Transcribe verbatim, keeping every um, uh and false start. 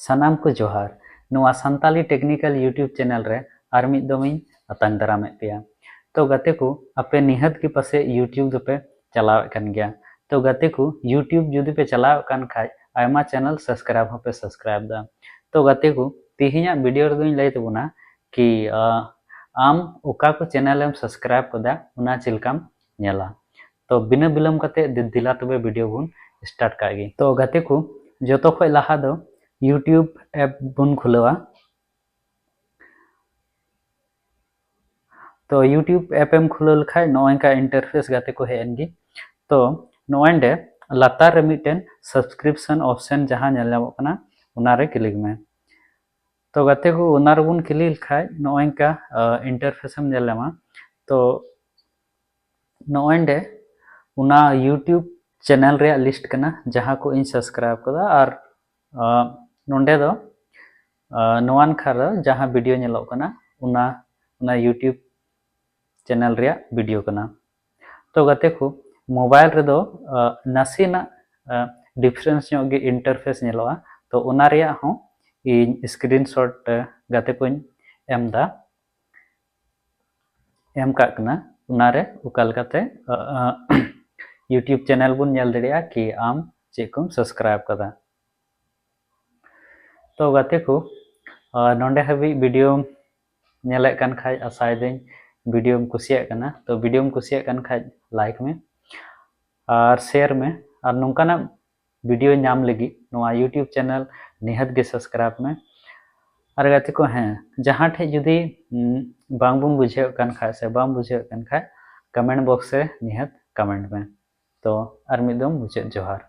ᱥᱟᱱᱟᱢ ᱠᱚ ᱡᱚᱦᱟᱨ᱾ ᱱᱚᱣᱟ ᱥᱟᱱᱛᱟᱞᱤ Technical YouTube channel ᱨᱮ ᱟᱨ ᱢᱤᱫ ᱫᱚᱢ ᱤᱧ ᱟᱛᱟᱝ ᱫᱟᱨᱟᱢᱮᱫ ᱯᱮᱭᱟ᱾ ᱛᱚ ᱜᱟᱛᱮ ᱠᱚ, ᱟᱯᱮ ᱱᱤᱦᱟᱹᱛ ᱜᱮ ᱯᱟᱥᱮᱡ YouTube ᱫᱚᱯᱮ ᱪᱟᱞᱟᱣᱮᱫ ᱠᱟᱱ ᱜᱮᱭᱟ᱾ ᱛᱚ ᱜᱟᱛᱮ ᱠᱚ, YouTube ᱡᱩᱫᱤ ᱯᱮ ᱪᱟᱞᱟᱣᱮᱫ ᱠᱟᱱ ᱠᱷᱟᱡ, ᱟᱭᱢᱟ channel subscribe ᱦᱚᱸᱯᱮ subscribe ᱫᱟ᱾ ᱛᱚ ᱜᱟᱛᱮ ᱠᱚ, ᱛᱮᱦᱮᱧᱟᱜ video ᱨᱮᱫᱚᱧ ᱞᱟᱹᱭ ᱛᱟᱵᱚᱱᱟ ᱠᱤ, ᱟ, ᱟᱢ ᱚᱠᱟ ᱠᱚ channel ᱮᱢ subscribe ᱠᱟᱫᱟ, ᱚᱱᱟ ᱪᱮᱫ ᱞᱮᱠᱟᱢ ᱧᱮᱞᱟ᱾ ᱛᱚ ᱵᱤᱱᱟᱹ ᱵᱤᱞᱚᱢ ᱠᱟᱛᱮ ᱫᱮ-, ᱫᱮᱞᱟ ᱛᱚᱵᱮ video ᱵᱚᱱ start ᱠᱟᱜ ᱜᱮ᱾ ᱛᱚ ᱜᱟᱛᱮ ᱠᱚ, ᱡᱚᱛᱚ ᱠᱷᱚᱡ ᱞᱟᱦᱟ ᱫᱚ YouTube app ᱵᱚᱱ ᱠᱷᱩᱞᱟᱹᱣᱟ᱾ ᱛᱚ YouTube app ᱮᱢ ᱠᱷᱩᱞᱟᱹᱣ ᱞᱮᱠᱷᱟᱡ ᱱᱚᱜᱼᱚᱭ ᱱᱚᱝᱠᱟ interface ᱜᱟᱛᱮ ᱠᱚ ᱦᱮᱡ ᱮᱱ ᱜᱮ᱾ ᱛᱚ ᱱᱚᱜᱼᱚᱭ ᱱᱚᱰᱮ ᱞᱟᱛᱟᱨ ᱨᱮ ᱢᱤᱫᱴᱮᱱ subscription option ᱡᱟᱦᱟᱸ ᱧᱮᱞ ᱧᱟᱢᱚᱜ ᱠᱟᱱᱟ, ᱚᱱᱟᱨᱮ click ᱢᱮ᱾ ᱛᱚ ᱜᱟᱛᱮ ᱠᱚ, ᱚᱱᱟ ᱨᱮᱵᱚᱱ click ᱞᱮᱠᱷᱟᱡ ᱱᱚᱜᱼᱚᱭ ᱱᱚᱝᱠᱟ, ᱟ, interface ᱮᱢ ᱧᱮᱞ ᱧᱟᱢᱟ᱾ ᱛᱚ ᱱᱚᱜᱼᱚᱭ ᱱᱚᱰᱮ ᱚᱱᱟ YouTube channel ᱨᱮᱭᱟᱜ list ᱠᱟᱱᱟ ᱡᱟᱦᱟᱸ ᱠᱚ ᱤᱧ subscribe ᱠᱟᱫᱟ, ᱟᱨ, ᱟ, ᱱᱚᱰᱮ ᱫᱚ, ᱟ, ᱱᱚᱣᱟ ᱱᱟᱠᱷᱟ ᱨᱮ ᱡᱟᱦᱟᱸ video ᱧᱮᱞᱚᱜ ᱠᱟᱱᱟ, ᱚᱱᱟ, ᱚᱱᱟ YouTube channel ᱨᱮᱭᱟᱜ video ᱠᱟᱱᱟ᱾ ᱛᱚ ᱜᱟᱛᱮ ᱠᱚ, mobile ᱨᱮᱫᱚ, ᱟ, ᱱᱟᱥᱮᱱᱟᱜ, ᱟ, difference ᱧᱚᱜ ᱜᱮ interface ᱧᱮᱞᱚᱜᱼᱟ᱾ ᱛᱚ ᱚᱱᱟ ᱨᱮᱭᱟᱜ ᱦᱚᱸ ᱤᱧ screenshot, ᱟ, ᱜᱟᱛᱮ ᱠᱚᱧ ᱮᱢ ᱫᱟ, ᱮᱢ ᱠᱟᱜ ᱠᱟᱱᱟ᱾ ᱚᱱᱟᱨᱮ ᱚᱠᱟ ᱞᱮᱠᱟᱛᱮ, ᱟ, ᱟ, YouTube channel ᱵᱚᱱ ᱧᱮᱞ ᱫᱟᱲᱮᱭᱟᱜᱼᱟ ᱠᱤ ᱟᱢ ᱪᱮᱫ ᱠᱚᱢ subscribe ᱠᱟᱫᱟ᱾ ᱛᱚ ᱜᱟᱛᱮ ᱠᱚ, ᱟ, ᱱᱚᱰᱮ ᱦᱟᱹᱵᱤᱡ video ᱧᱮᱞᱮᱫ ᱠᱟᱱ ᱠᱷᱟᱡ, ᱟᱥᱟᱭᱮᱫᱟᱹᱧ videoᱢ ᱠᱩᱥᱤᱭᱟᱜ ᱠᱟᱱᱟ᱾ ᱛᱚ videoᱢ ᱠᱩᱥᱤᱭᱟᱜ ᱠᱟᱱ ᱠᱷᱟᱡ like ᱢᱮ ᱟᱨ share ᱢᱮ, ᱟᱨ ᱱᱚᱝᱠᱟᱱᱟᱜ video ᱧᱟᱢ ᱞᱟᱹᱜᱤᱫ ᱱᱚᱣᱟ YouTube channel ᱱᱤᱦᱟᱹᱛ ᱜᱮ subscribe ᱢᱮ᱾ ᱟᱨ ᱜᱟᱛᱮ ᱠᱚ, ᱦᱮᱸ, ᱡᱟᱦᱟᱸ ᱴᱷᱮᱡ ᱡᱩᱫᱤ, ᱩᱢ, ᱵᱟᱝ ᱵᱚᱱ ᱵᱩᱡᱷᱟᱹᱣᱮᱫ ᱠᱟᱱ ᱠᱷᱟᱡ ᱥᱮ ᱵᱟᱢ ᱵᱩᱡᱷᱟᱹᱣᱮᱫ ᱠᱟᱱ ᱠᱷᱟᱡ, comment box ᱨᱮ ᱱᱤᱦᱟᱹᱛ comment ᱢᱮ᱾ ᱛᱚ ᱟᱨ ᱢᱤᱫ ᱫᱚᱢ ᱢᱩᱪᱟᱹᱫ ᱡᱚᱦᱟᱨ᱾